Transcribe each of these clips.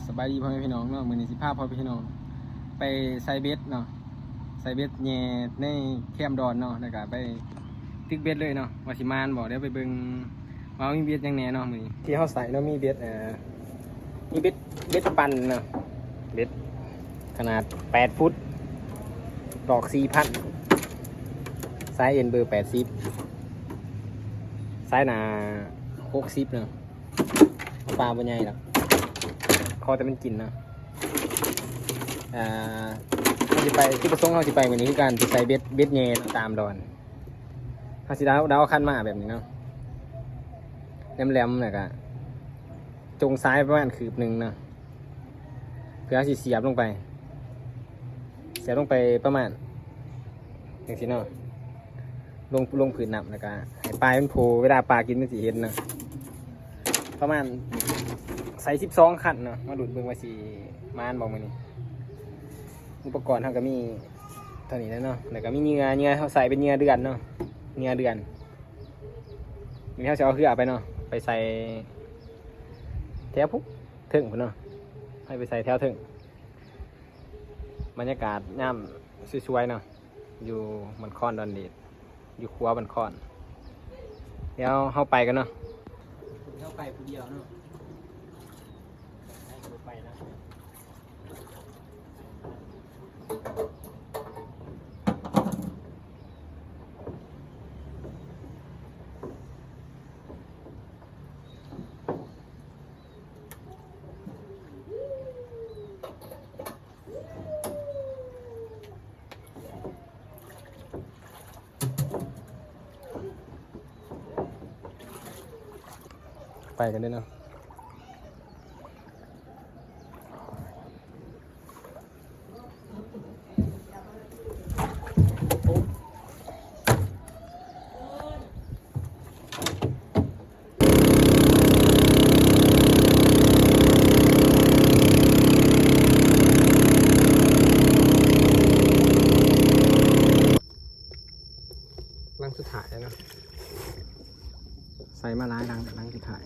ສະບາຍດີພໍ່ແມ່ພີ່ນ້ອງເນາະ, ມື້ນີ້ຊິພາພໍ່ແມ່ພີ່ນ້ອງໄປໃສ່ເບັດເນາະ, ໃສ່ເບັດແຍ່ໃນແຄມດອນເນາະ, ແລ້ວກະໄປຕຶກເບັດເລີຍເນາະ ວ່າຊິໝານບໍ່. ດຽວໄປເບິ່ງວ່າມີເບັດຫຍັງແດ່ເນາະມື້ນີ້ ທີ່ເຮົາໃສ່ເນາະ. ມີເບັດ ເອີ ມີເບັດ ເບັດປັ່ນເນາະ, ເບັດຂະໜາດແປດຟຸດ ດອກສີ່ພັນ, ສາຍເອັນເບີແປດສິບ, ສາຍໜ້າຫົກສິບເນາະ. ປາບໍ່ໃຫຍ່ດອກ, ຂໍແຕ່ມັນກິນເນາະ. ອ່າ ເຮົາຊິໄປ ຈຸດປະສົງເຮົາຊິໄປມື້ນີ້ຄືກັນ ຊິໃສ່ເບັດ ເບັດແຍ່ຕາມດອນ. ເຮົາຊິເດົາ ເດົາຄັນມາແບບນີ້ເນາະ, ແຫຼມໆ ແລ້ວກະຈົງສາຍປະມານຄືບໜຶ່ງເນາະ, ເພື່ອເຮົາຊິສຽບລົງໄປ ສຽບລົງໄປປະມານຈັ່ງຊີ້ເນາະ, ລົງ ລົງພື້ນນ້ຳ ແລ້ວກະໃຫ້ປາມັນໂຜ່, ເວລາປາກິນມັນຊິເຫັນເນາະ. ປະມານໃສ່ສິບສອງຄັນເນາະ, ມາລຸ້ນເບິ່ງວ່າຊິໝານບໍ່ມື້ນີ້. ອຸປະກອນເຮົາກະມີເທົ່ານີ້ແຫຼະເນາະ, ແລ້ວກະມີເຫຍື່ອ ເຫຍື່ອເຮົາໃສ່ເປັນເຫຍື່ອເດືອນເນາະ, ເຫຍື່ອເດືອນ. ມື້ນີ້ເຮົາຊິເອົາເຫຍື່ອໄປເນາະ, ໄປໃສ່ແຖວພຸ້ນ ເທິງພຸ້ນເນາະ, ໃຫ້ໄປໃສ່ແຖວເທິງ. ບັນຍາກາດຍາມສວຍໆເນາະ ຢູ່ບ້ານຄອນດອນເດດ, ຢູ່ຂົວບ້ານຄອນ. ດຽວເຮົາໄປກັນເນາະ, ເຮົາໄປຜູ້ດຽວເນາະ, ໄປນະ. ໄປກັນເດີເນາະ. ຫຼັງສຸດທ້າຍແລ້ວເນາະ, ໃສ່ມາຫຼາຍຫຼັງ ຫຼັງສຸດທ້າຍ.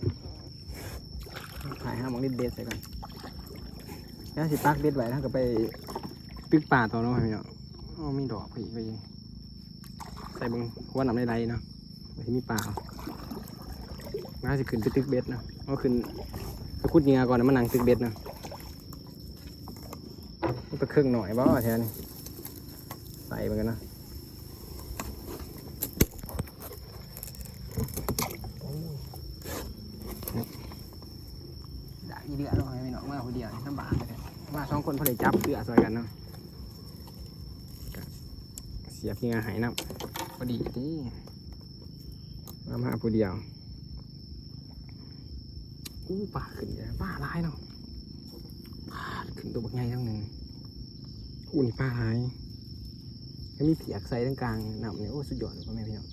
ຖ່າຍຫາໝ່ອງເດັດໆໃສ່ກ່ອນ, ແລ້ວຊິຕັກເບັດໄວ້ ແລ້ວກໍໄປຕຶກປາຕໍ່ເນາະພີ່ນ້ອງ. ໂອ້ ມີດອກເພິ່ນອີກ, ໄປໃສ່ເບິ່ງຫົວນ້ຳໄຫຼໆເນາະ, ວ່າຊິມີປາ. ແລ້ວຊິຂຶ້ນໄປຕຶກເບັດເນາະ, ເອົາຂຶ້ນໄປຂຸດເຫຍື່ອກ່ອນ ແລ້ວມານັ່ງຕຶກເບັດເນາະ. ມີປາເຄິ່ງໜ້ອຍບໍ່ແຖວນີ້? ໃສ່ເບິ່ງກັນເນາະ. ໂອ້ ໄດ້ອີເດືອເນາະພີ່ນ້ອງ, ມາຜູ້ດຽວລຳບາກ, ມາສອງຄົນພໍໄດ້ຈັບເຫຼືອຊ່ອຍກັນເນາະ. ກະສຽບເຫຍື່ອໃຫ້ນຳ ພໍດີຕິ, ມາ ມາຜູ້ດຽວ. ໂອ້ ປາຂຶ້ນ, ປາຫຼາຍເນາະ, ປາດ ຂຶ້ນຕົວບັກໃຫຍ່ທັງໜຶ່ງ. ໂອ້ ນີ້ປາຫຼາຍ, ແລ້ວມີຜຽກໃສ່ທາງກາງນ້ຳນີ້. ໂອ້ ສຸດຍອດເລີຍພໍ່ແມ່ພີ່ນ້ອງ,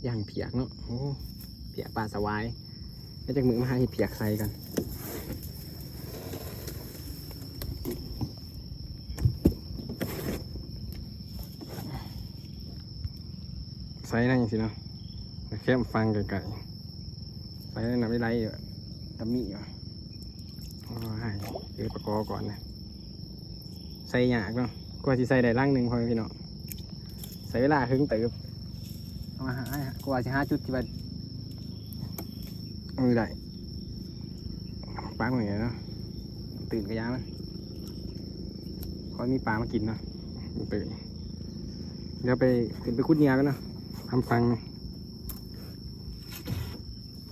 ຢ່າງຜຽກເນາະ. ໂອ້ ຜຽກປາສະຫວາຍ. ແລ້ວຈັກມື້ມາຫາເຮັດຜຽກໃສ່ກ່ອນ, ໃສ່ໃນຈັ່ງຊີ້ເນາະ, ແຄມຝັ່ງໄກໆ, ໃສ່ໃນນ້ຳໄຫຼໆ ຕາມີຢູ່. ໂອ້ຍ ເຈີປາຄໍກ່ອນນະ. ໃສ່ຍາກເນາະ, ກວ່າຊິໃສ່ໄດ້ລັງໜຶ່ງ ພໍ່ແມ່ພີ່ນ້ອງ, ໃຊ້ເວລາເຫິງເຕີບ. ເອົາມາຫາ ກວ່າຊິຫາຈຸດທີ່ວ່າ ເອີ ໄດ້. ປາມັນນີ້ເນາະ, ຕື່ນກະຢ່າມັນ, ຄ່ອຍມີປາມາກິນເນາະ, ມັນຕື່ນ. ດຽວໄປ ຂຶ້ນໄປຂຸດເຫຍື່ອກ່ອນເນາະ, ທຳຝັ່ງ.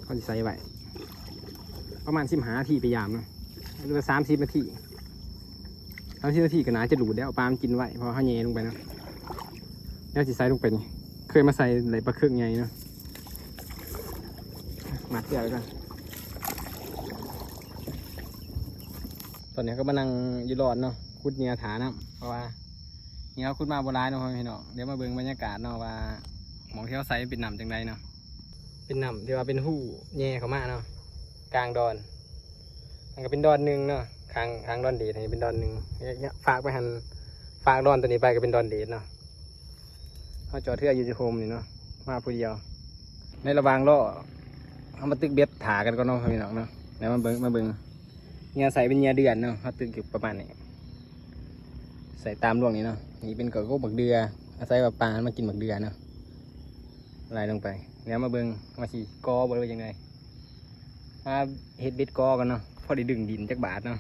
ເຮົາຊິໃສ່ໄວ້ປະມານສິບຫ້ານາທີ ໄປຢາມເນາະ ຫຼືວ່າສາມສິບນາທີ, ສາມສິບນາທີກໍໜ້າຈະຫຼູດແລ້ວ, ປາມັນກິນໄວ ເພາະວ່າເຮົາແຍ່ລົງໄປເນາະ. ແລ້ວຊິໃສ່ລົງໄປນີ້, ເຄີຍມາໃສ່ໄດ້ປາເຄິ່ງໃຫຍ່ເນາະ. ມັດເຊືອກໄວ້ກ່ອນ. ຕອນນີ້ກໍມານັ່ງຢູ່ລອດເນາະ, ຂຸດເຫຍື່ອຖ້ານ້ຳ ເພາະວ່າເຫຍື່ອເຮົາຂຸດມາບໍ່ຫຼາຍເນາະ ພໍ່ແມ່ພີ່ນ້ອງ. ດຽວມາເບິ່ງບັນຍາກາດເນາະ ວ່າໝ່ອງທີ່ເຮົາໃສ່ເປັນນ້ຳຈັ່ງໃດເນາະ. ເປັນນ້ຳທີ່ວ່າເປັນຮູແຍ່ເຂົ້າມາເນາະ, ກາງດອນ. ມັນກໍເປັນດອນໜຶ່ງເນາະ, ຂ້າງ ຂ້າງດອນເດດນີ້ເປັນດອນໜຶ່ງ, ຝາກໄປຫັ້ນ, ຝາກດອນໂຕນີ້ໄປກໍເປັນດອນເດດເນາະ. ເຮົາຈອດເຮືອຢູ່ທີ່ໂຮມນີ້ເນາະ, ມາຜູ້ດຽວ. ໃນລະຫວ່າງລໍ ເຮົາມາຕຶກເບັດຖ້າກັນກ່ອນເນາະ ພີ່ນ້ອງເນາະ. ແລ້ວມາເບິ່ງ ມາເບິ່ງ ເຫຍື່ອໃສ່ເປັນເຫຍື່ອເດືອນເນາະ ເຮົາຕຶກຢູ່ປະມານນີ້ ໃສ່ຕາມລວງນີ້ເນາະ. ນີ້ເປັນກະກົກບັກເດືອ ອາໄສວ່າປາມັນມາກິນບັກເດືອເນາະ. ໄລ່ລົງໄປ ດຽວມາເບິ່ງວ່າຊິກໍບໍ່ ຫຼືວ່າຈັ່ງໃດ. ຫາເຮັດເບັດກໍກ່ອນເນາະ ພໍໄດ້ດຶງດິນຈັກບາດເນາະ.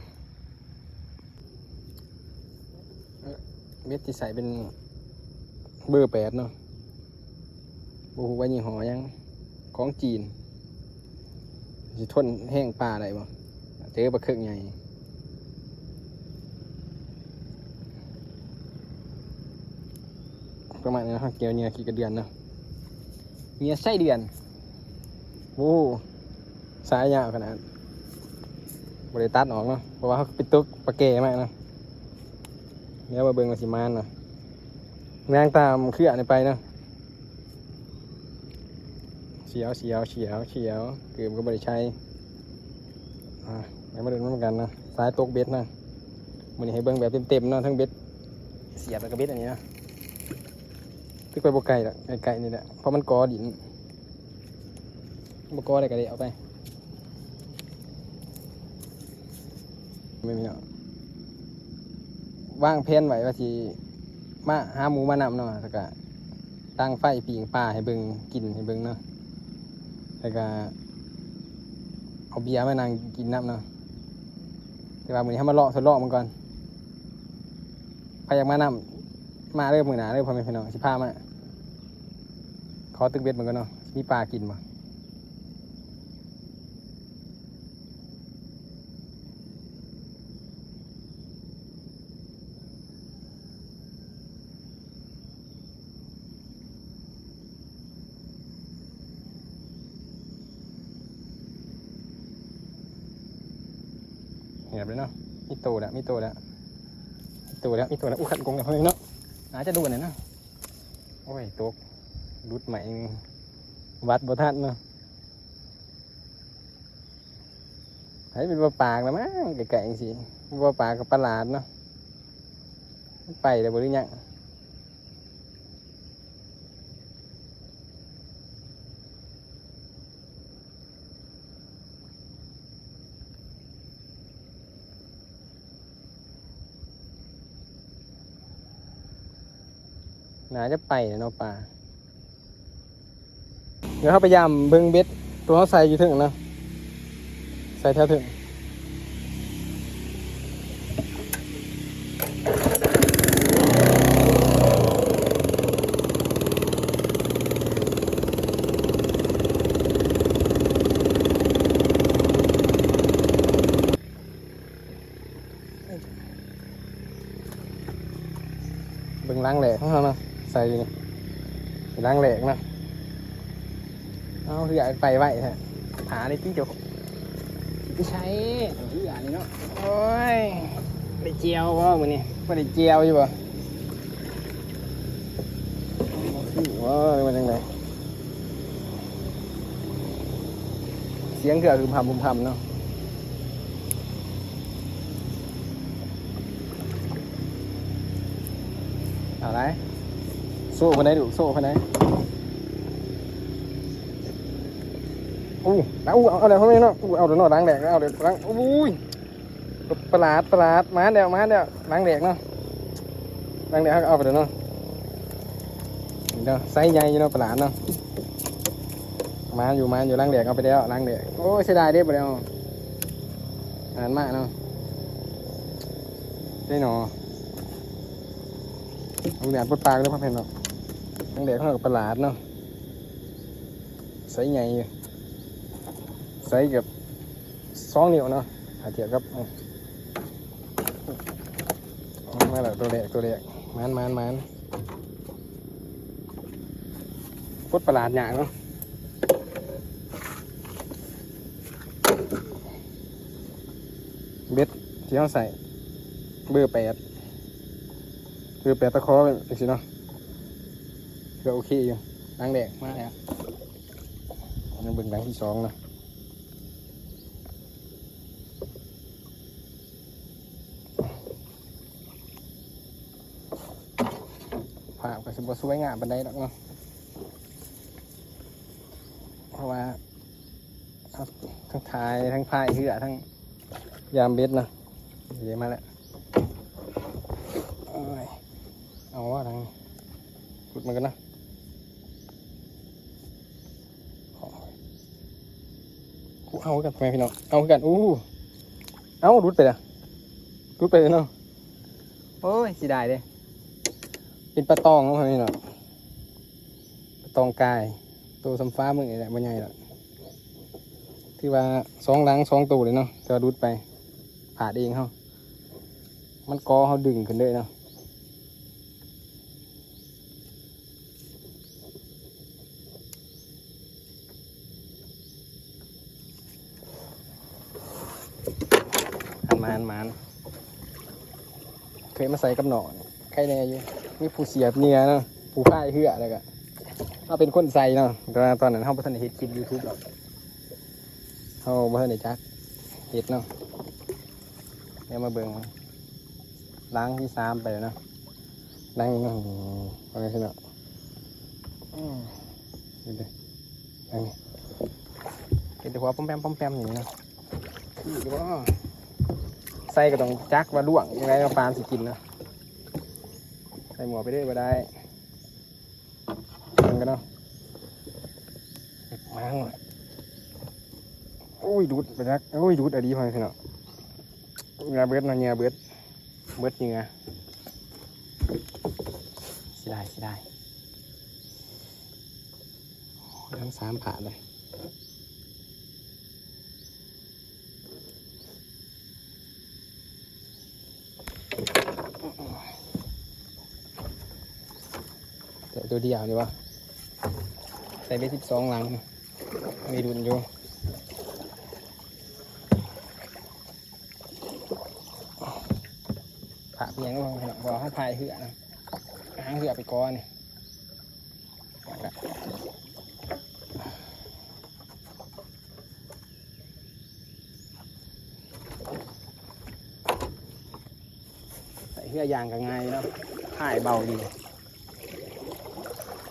ເບັດທີ່ໃສ່ເປັນເບີແປດເນາະ ບໍ່ຮູ້ວ່າຍີ່ຫໍ້ຫຍັງ ຂອງຈີນ ຊິທົນແຮງປາໄດ້ບໍ່ ເຈີປາເຄິກໃຫຍ່ ປະມານນີ້ເນາະ. ເຫຍື່ອ ເຫຍື່ອຂີ້ກະເດືອນເນາະ ເຫຍື່ອໄສ້ເດືອນ. ໂອ້ ສາຍຍາວຂະໜາດ ບໍ່ໄດ້ຕັດອອກເນາະ ເພາະວ່າເຮົາໄປຕົກປາແກ່ມາເນາະ. ດຽວມາເບິ່ງວ່າຊິມານເນາະ ຍ່າງຕາມເຄືອນີ້ໄປເນາະ. ສຽວ ສຽວ ສຽວ ສຽວ ເກີບກໍບໍ່ໄດ້ໃສ່. ອ່າ ດຽວມາເບິ່ງນຳກັນເນາະ ສາຍຕົກເບັດເນາະ. ມື້ນີ້ໃຫ້ເບິ່ງແບບເຕັມໆເນາະ ທັງເບັດສຽບ ແລ້ວກໍເບັດອັນນີ້ເນາະ. ຄືໄປບໍ່ໄກດອກ ໃກ້ໆນີ້ແຫຼະ ເພາະມັນກໍດິນ ບໍ່ກໍໄດ້ກໍໄດ້ເອົາໄປ. ແມ່ນເນາະ ວາງແຜນໄວ້ວ່າຊິມາຫາໝູມານຳເນາະ ແລ້ວກະຕັ້ງໄຟປີ້ງປາໃຫ້ເບິ່ງ ກິນໃຫ້ເບິ່ງເນາະ ແລ້ວກະເອົາເບຍມານັ່ງກິນນຳເນາະ. ແຕ່ວ່າມື້ນີ້ເຮົາມາເລາະທົດລອງເບິ່ງກ່ອນ ໃຜຢາກມານຳ ມາເດີ ມື້ໜ້າເດີ ພໍ່ແມ່ພີ່ນ້ອງ ຊິພາມາ. ຂໍຕຶກເບັດເບິ່ງກ່ອນເນາະ ຊິມີປາກິນບໍ່. ງຽບເລີຍເນາະ ມີໂຕແລ້ວ ມີໂຕແລ້ວ ມີໂຕແລ້ວ ມີໂຕແລ້ວ. ອຸ້ຍ ຂັນກົງແລ້ວເນາະ ໜ້າຈະໂດນແຫຼະເນາະ. ໂອ້ຍ ຕົກ ຫຼຸດໃໝ່ ວັດບໍ່ທັນເນາະ. ໃຜເປັນບໍ່ປາກລະມັ້ງ ໃກ້ໆຈັ່ງຊີ້ ບໍ່ປາກກໍປະຫຼາດເນາະ. ໄປແລ້ວບໍ່ ຫຼືຍັງ? ໜ້າຈະໄປແລ້ວເນາະປາ. ດຽວເຮົາໄປຢາມເບິ່ງເບັດ ໂຕເຮົາໃສ່ຢູ່ເທິງເນາະ ໃສ່ແຖວເທິງ. ເບິ່ງລັງແຫຼກຂອງເຮົາເນາະ ໃສ່ຢູ່ນີ້ ລັງແຫຼກເນາະ. ເອົາ ເຮືອໄປໄວແທ້ ຖ້າໄດ້ຕິເຈົ້າ ຊິໄປໃສເຮືອນີ້ເນາະ. ໂອ້ຍ ໄດ້ແຈ່ວບໍ່ມື້ນີ້ ບໍ່ໄດ້ແຈ່ວຢູ່ບໍ່? ບໍ່ຄືບໍ່ ຫຼືວ່າຈັ່ງໃດ? ສຽງເຮືອຫຶມຫຳຫຶມຫຳເນາະ. ເອົາໄດ໋ ໂຊເພິ່ນໄດ໋ ລູກ ໂຊເພິ່ນໄດ໋. ໂອ້ ເອົາ ເອົາແລ້ວເນາະ ເອົາແລ້ວເນາະ ລັງແຫຼກ ເອົາແລ້ວ ລັງ ໂອ້ຍ ປະຫຼາດ ປະຫຼາດ ມາແລ້ວ ມາແລ້ວ ລັງແຫຼກເນາະ ລັງແຫຼກ ເຮົາກໍເອົາໄປແລ້ວເນາະ. ນີ້ເນາະ ໄຊໃຫຍ່ຢູ່ເນາະ ປະຫຼາດເນາະ ມາຢູ່ ມາຢູ່ ລັງແຫຼກ ເອົາໄປແລ້ວ ລັງແຫຼກ. ໂອ້ຍ ເສຍດາຍເດ້ ບໍ່ໄດ້ເອົາ ອັນມາເນາະ ໄດ້ເນາະ. ອະນຸຍາດປົດປາກເດີ ພໍ່ແມ່ພີ່ນ້ອງເນາະ ລັງແຫຼກ ເຮົາກໍປະຫຼາດເນາະ ໄຊໃຫຍ່ຢູ່ ໄຊເກືອບ ສອງນິ້ວເນາະ ຖ້າທຽບກັບ ອືມ ມາແລ້ວ ໂຕແລກ ໂຕແລກ ມານ ມານ ມານ. ປົດປະຫຼາດຍາກເນາະ ເບັດທີ່ເຮົາໃຊ້ ເບີແປດ ເບີແປດຕະຂໍ ຈັ່ງຊີ້ເນາະ ກໍໂອເຄຢູ່. ລັງແລກມາແລ້ວ ມາເບິ່ງລັງທີສອງເນາະ. ພາບກໍຊິບໍ່ສວຍງາມປານໃດດອກເນາະ ເພາະວ່າທັງຖ່າຍ ທັງພາຍເຮືອ ທັງ ยามเบ็ดนะ เดี๋ยวมาแล้ว โอ้ย เอาว่าทางนี้ ขุดมันกันนะ เอากันพ่อแม่พี่น้อง เอากัน อู้ เอา หลุดไปแล้ว หลุดไปแล้วเนาะ โอ้ย เสียดายเด้ เป็นปลาตองเนาะพ่อแม่พี่น้อง ปลาตองกาย โตส่ำฟ้ามื้อนี่แหละ บ่ใหญ่ดอก ถือว่าสองหลังสองโตเลยเนาะ แต่ว่าหลุดไป พลาดเองเฮา มันกอเฮาดึงขึ้นเลยเนาะ หันมา หันมา เคยมาใส่กับน้อง ใครแน่อยู่ มีผู้เสียบเหยื่อเนาะ ผู้พายเฮือ แล้วก็ เฮาเป็นคนใส่เนาะ แต่ว่าตอนนั้นเฮาบ่ทันได้เฮ็ดคลิป YouTube ดอก เฮาบ่ทันได้จักเฮ็ดเนาะ เดี๋ยวมาเบิ่ง หลังที่สามไปแล้วเนาะ หลังนี้เนาะ เอาไงพี่น้อง อืม เห็นเด้อ หลังนี้ เห็นแต่หัวป้อมแปมป้อมแปมอยู่นี่เนาะ คือว่า ใส่ก็ต้องจักว่าล่วงยังไง ปลาสิกินเนาะ ใส่หมวกไปเด้อ บ่ได้ มันก็เนาะ มาหน่อย โอ้ย ดูดไปจัก โอ้ย ดูดอะดีพอพี่น้อง เหยื่อเบิดเนาะ เหยื่อเบิด เบิดเหยื่อ เสียดาย เสียดาย ทั้งสามผาดเลย ใส่ตัวเดียวนี่วะ ใส่ไปสิบสองหลัง มีดุนอยู่ ผาเพียงก็พอ พอเขาพายเหือนะ หางเหือไปก่อนนี่ ใส่เหือยางก็ง่ายเนาะ พายเบาดี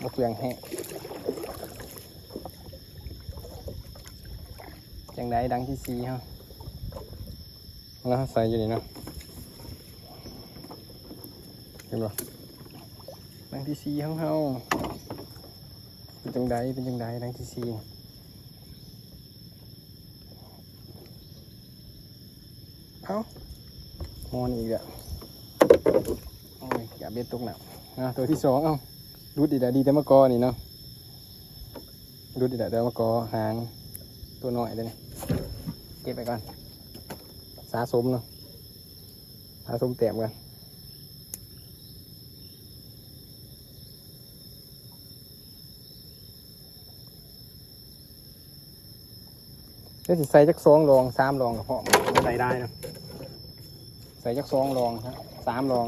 บ่เปลืองแฮง จังได๋ ดังที่สี่เฮา แล้วใส่อยู่นี่เนาะ เห็นบ่ ดังที่สี่ของเฮา เป็นจังได๋ เป็นจังได๋ ดังที่สี่ เอ้า มอนอีกแล้ว โอ้ย อย่าเบ็ดตกน้ำ อ่ะ ตัวที่สอง เอ้า หลุดอีกแล้ว ดีแต่มะกอนี่เนาะ หลุดอีกแล้ว แต่มะกอหาง ตัวน้อยตัวนี้ เก็บไปก่อน สะสมเนาะ สะสมแต้มก่อน เดี๋ยวสิใส่จักสองหล่อง สามหล่องก็พอ ใส่ได้เนาะ ใส่จักสองหล่อง สามหล่อง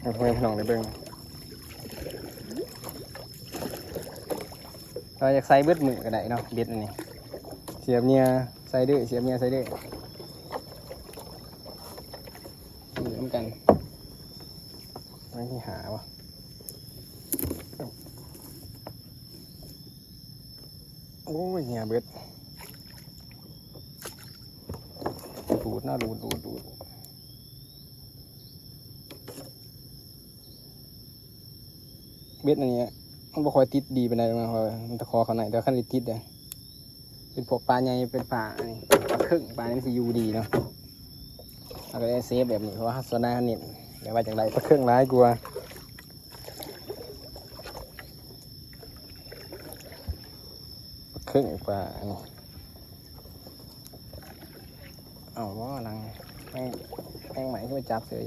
ให้พ่อแม่พี่น้องได้เบิ่ง เราอยากใส่เบิดมื้อก็ได้เนาะ เบ็ดอันนี้ เสียบเหยื่อใส่เด้อ เสียบเหยื่อใส่เด้อ เหมือนกัน อันที่หาวะ โอ้ย เหยื่อเบิด ดูดนะ ดูด ดูด ดูด เบ็ดอันนี้มันบ่ค่อยติดดีปานใดนะ เพราะว่ามันตะขอเขาหน่อย แต่คันได้ติดเด้ เป็นพวกปลาใหญ่ เป็นปลาอันนี้ ปลาเคิง ปลานี่มันสิอยู่ดีเนาะ เราก็ได้เซฟแบบนี้ เพราะว่าส่วนหน้าเน้น แต่ว่าจังได๋ ปลาเคิงหลายกว่า ปลาเคิง ปลาอันนี้ เอาบ่ หลัง แม่ง แม่งใหม่ขึ้นมาจับเฉย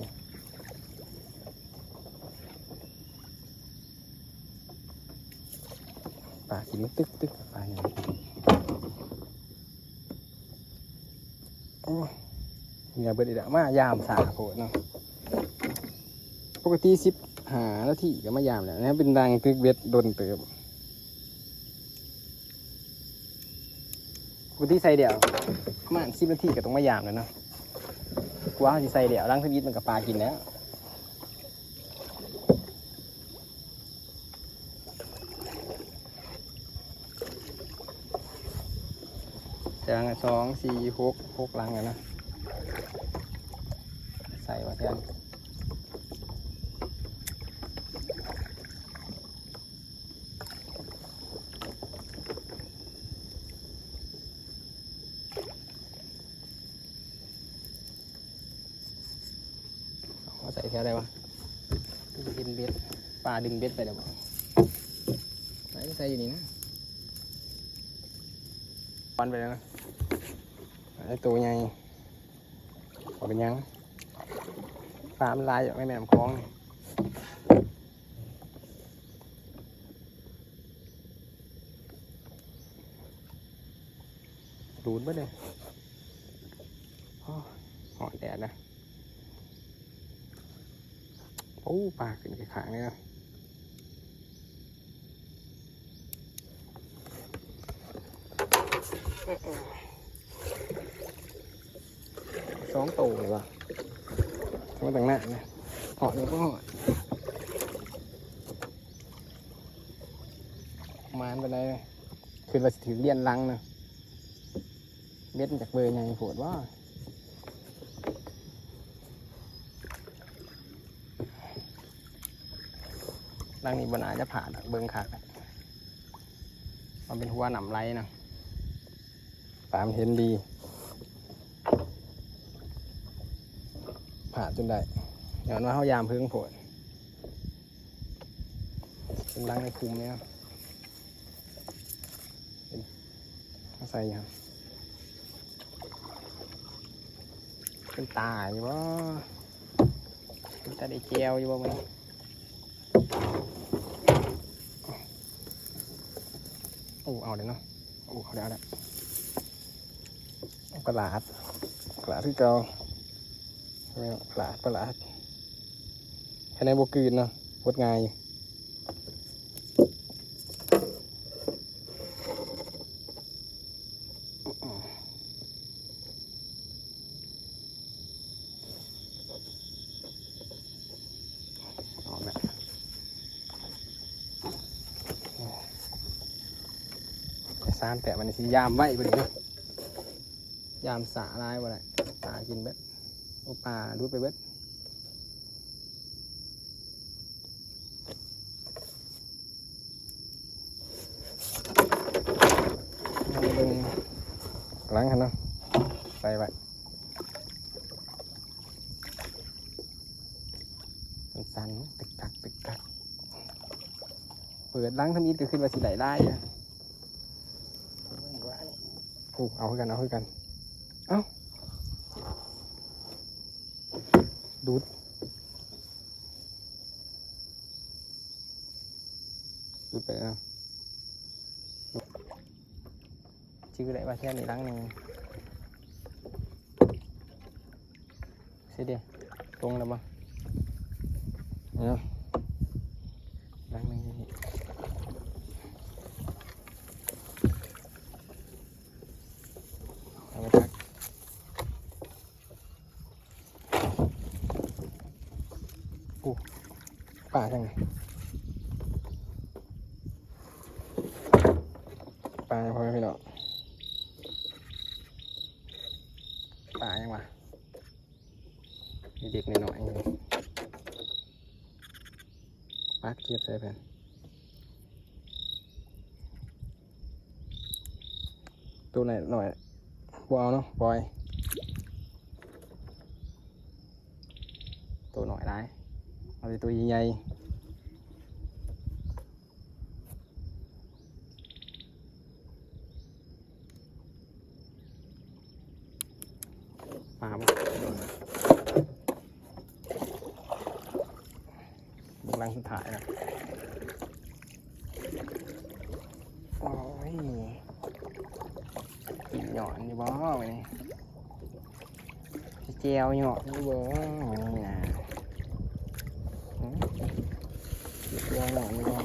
ปลากินมันตึกๆ ปลาอย่างนี้ โอ้ย เหยื่อเบิดอีกแล้ว มายามสาโพดเนาะ ปกติสิบห้านาทีก็มายามแล้วนะ เป็นดังตึกเบ็ดดนเติบ ปกติใส่เดี่ยว ประมาณสิบนาทีก็ต้องมายามแล้วเนาะ กว่าเฮาสิใส่เดี่ยว หลังทำอิฐมันก็ปลากินแล้ว แต่หลังละสอง สี่ หก หกหลังอะนะ ໃສ່ວ່າແທນ ເອົາໃສ່ແຖວໃດວະ? ເຫັນເບັດ ປາດຶງເບັດໄປແລ້ວບໍ່? ໃສ່ ໃສ່ຢູ່ນີ້ນະ ປ້ອນໄປແລ້ວນະ ໄອ້ໂຕໃຫຍ່ ບໍ່ເປັນຫຍັງ ປາມັນຫຼາຍຢູ່ໃນແມ່ນ້ຳຂອງ. ດູດເບິດເລີຍ ໂອ້ ຮ້ອນແດດນະ. ໂອ້ ປາຂຶ້ນຂ້າງໆເລີຍນະ ສອງໂຕເລີຍວ່າ ມາຕັ້ງນານນະ ຮອດນີ້ບໍ່ຮອດ ໝານປານໃດ ຄິດວ່າຊິຖືກລຽນຫຼັງນະ. ເບັດມັນຈັກເບີໃຫຍ່ໂພດບໍ່? ຫຼັງນີ້ບໍ່ໜ້າຈະພາດດອກ ເບິ່ງຄັກ ມັນເປັນຫົວນ້ຳໄຫຼນະ ປາມັນເຫັນດີ ພາດຈົນໄດ້ ຍ້ອນວ່າເຮົາຢາມເພິງໂພດ. ເປັນຫຼັງໃນຄຸ້ມນີ້ເນາະ ເປັນ ມາໃສ່ຫຍັງ ເປັນຕາຢູ່ບໍ່? ເປັນຕາໄດ້ແຈ່ວຢູ່ບໍ່ມື້ນີ້? ໂອ້ ເອົາແລ້ວເນາະ ໂອ້ ເອົາແລ້ວ ເອົາແລ້ວ ປະຫຼາດ ປະຫຼາດຄືເກົ່າ ປະຫຼາດ ປະຫຼາດ ພາຍໃນບໍ່ກືນເນາະ ຫົດງ່າຍຢູ່. ອອກແລ້ວ ສາມແຕ້ມ ອັນນີ້ຊິຢາມໄວກວ່ານີ້ເນາະ ຢາມຊ້າຫຼາຍບໍ່ໄດ້ ປາກິນເບິດ ໂອ້ ປາຫຼຸດໄປເບິດ. ເບິ່ງຫຼັງຫັ້ນເນາະ ໃສ່ໄວ້ ມັນສັ່ນຕຶກຕັກຕຶກຕັກ ເປີດຫຼັງທຳອິດກໍຄິດວ່າຊິໄດ້ຫຼາຍຢູ່ ໂອ້ ເອົາຄືກັນ ເອົາຄືກັນ ເອົ້າ ດູດ ຫຼຸດໄປແລ້ວ ຈື່ໄດ້ວ່າແຖວນີ້ຫຼັງໜຶ່ງ ຊິເດ ຕົງແລ້ວບໍ່? ເອົາ ຫຼັງໜຶ່ງ ເອົາໄປຕັກ ໂອ້ ປາຫຍັງນີ້ ປາຫຍັງ ພໍ່ແມ່ພີ່ນ້ອງ ປາຫຍັງວະ ເດັກນ້ອຍໆ ປັກເກັບໃສ່ເພິ່ນ. ໂຕນ້ອຍໆ ບໍ່ເອົາເນາະ ປ່ອຍ ໂຕນ້ອຍຫຼາຍ ເອົາແຕ່ໂຕໃຫຍ່ໆ. ປາບໍ່ ເບິ່ງຫຼັງສຸດທ້າຍນະ ໂອ້ຍ ກິນຍ້ອນຢູ່ບໍ່ມື້ນີ້ ຊິແຈ່ວຍ້ອນຢູ່ບໍ່ມື້ນີ້ນະ ຫຶ ຊິແຈ່ວຍ້ອນຢູ່ບໍ່?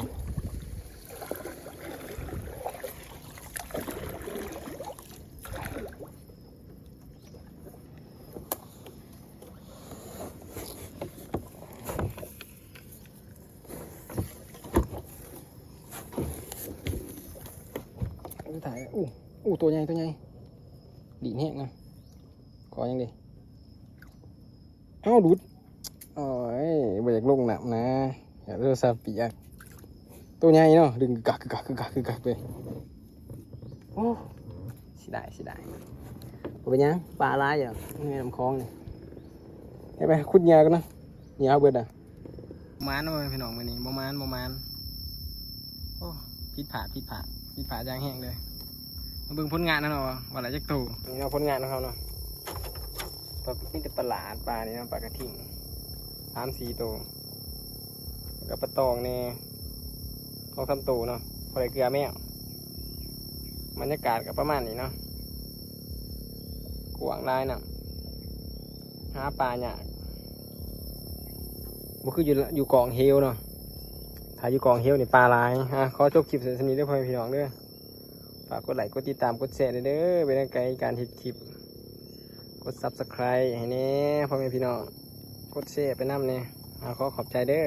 ເອີ ຖ່າຍ ໂອ້ ໂອ້ ຕົວໃຫຍ່ ຕົວໃຫຍ່ ດີດແຮງນະ ຂໍຫຍັງເດ? ເອົ້າ ຫຼຸດ. ໂອ້ຍ ບໍ່ຢາກລົງນ້ຳນະ ຢ້ານໂທລະສັບປຽກ. ໂຕໃຫຍ່ເນາະ ດຶງກຶກກັກ ກຶກກັກ ກຶກກັກ ກຶກກັກເລີຍ. ໂອ້ ເສຍດາຍ ເສຍດາຍ. ບໍ່ເປັນຫຍັງ ປາຫຼາຍຢູ່ໃນນ້ຳຂອງນີ້. ເຮັດໄປ ຂຸດເຫຍື່ອກ່ອນນະ ເຫຍື່ອເຮົາເບິດນະ. ໝານບໍ່ພີ່ນ້ອງມື້ນີ້? ບໍ່ໝານ ບໍ່ໝານ. ໂອ້ ຜິດພາດ ຜິດພາດ ຜິດພາດຢ່າງແຮງເລີຍ. ມາເບິ່ງຜົນງານເຮົາເນາະ ວ່າໄດ້ຈັກໂຕ. ນີ້ເນາະ ຜົນງານຂອງເຮົາເນາະ ປາ ມີແຕ່ປາຫຼາດ ປານີ້ເນາະ ປາກະທິງ ສາມສີ່ໂຕ ແລ້ວກໍປາຕອງແດ່ ສອງສາມໂຕເນາະ ພໍໄດ້ເກືອແມວ. ບັນຍາກາດກໍປະມານນີ້ເນາະ ກວ້າງຫຼາຍ ນ້ຳຫາປາຍາກ ບໍ່ຄືຢູ່ ຢູ່ກ້ອງເຫວເນາະ. ຖ້າຢູ່ກ້ອງເຫວນີ້ປາຫຼາຍ. ອ່າ ຂໍຈົບຄລິບສ່ຳນີ້ເດີ ພໍ່ແມ່ພີ່ນ້ອງເດີ. ຝາກກົດໄລ ກົດຕິດຕາມ ກົດແຊແດ່ເດີ ເປັນກຳລັງໃຈໃນການເຮັດຄລິບ. ກົດ Subscribe ໃຫ້ແດ່ ພໍ່ແມ່ພີ່ນ້ອງ ກົດແຊໄປນຳແດ່. ອ່າ ຂໍຂອບໃຈເດີ.